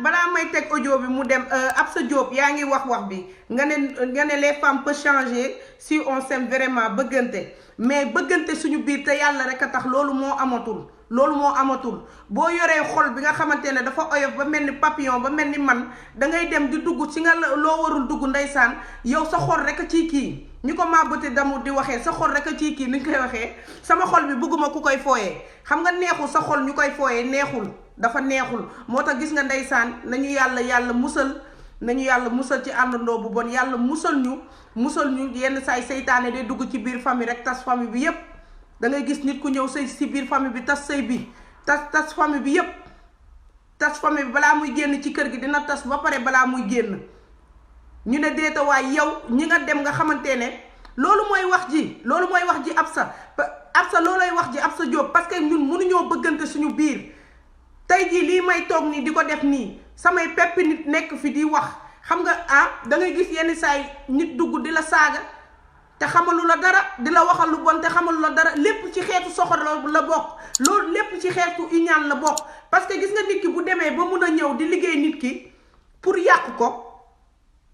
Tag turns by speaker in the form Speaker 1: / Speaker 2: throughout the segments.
Speaker 1: balaa may teg audio bi mu dem Absa Diop yaa ngi wax bi nga ne les femmes peuvent changer si on s'aime vraiment bëggante mais bëggante suñu biir te yàlla rek a tax loolu moo amatul. loolu moo amatul boo yoree xol bi nga xamante ne dafa oyof ba mel ni papillon ba mel ni man da ngay dem di dugg ci nga loo warul dugg ndeysaan yow sa xol rek a ciy kii ñu ko maa bëti damu di waxee sa xol rek a ciy kii ni ñu koy waxee sama xol bi bëgguma ku koy fooyee xam nga neexul sa xol ñu koy fooyee neexul dafa neexul moo tax gis nga ndeysaan nañu yàlla musal nañu yàlla musal ci àndandoo bu bon yàlla musal ñu yenn saay seytaane day dugg ci biir famille rek tas famille bi yépp da ngay gis nit ku ñëw sëy si biir famille bi tas sëy bi tas famille bi yépp tas famille bi balaa muy génn ci kër gi dina tas ba pare balaa muy génn ñu ne déeta waay yow ñi nga dem nga xamante ne loolu mooy wax ji Absa loolooy wax ji Absa Diop parce que ñun mënuñoo bëggante suñu biir tey jii lii may toog nii di ko def nii samay peppi nit nekk fi di wax xam nga da ngay gis yenn saay nit dugg di la saaga te xamalu la dara di la waxal lu bon te xamalu la dara lépp ci xeetu soxor la bokk loolu lépp ci xeetu iñaan la bokk parce que gis nga nit ki bu demee ba mun a ñëw di liggéey nit ki pour yàq ko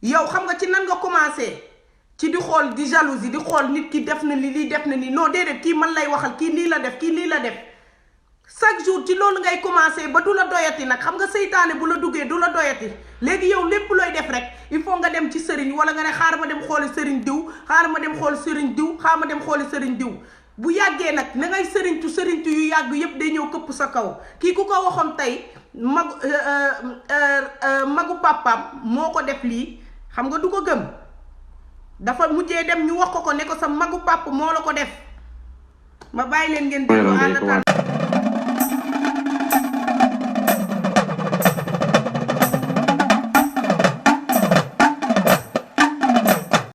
Speaker 1: yow xam nga ci nan nga commencé ci di xool di jalousie di xool nit ki def na ni lii def na ni non déedéet kii man lay waxal kii nii la def kii lii la def chaque jour ci loolu ngay commencé ba du la doyati nag xam nga seytaane bu la duggee du la doyati léegi yow lépp looy def rek il faut nga dem ci sëriñ wala nga ne xaar ma dem xooli sëriñ diw xaar ma dem xooli sëriñ diw bu yàggee nag na ngay sëriñtu yu yàgg yépp day ñëw këpp sa kaw kii ku ko waxoon tey magu pàppaam moo ko def lii xam nga du ko gëm dafa mujjee dem ñu wax ko ne ko sa magu pàpp moo la ko def ma bàyyi leen ngeen déglu en attendant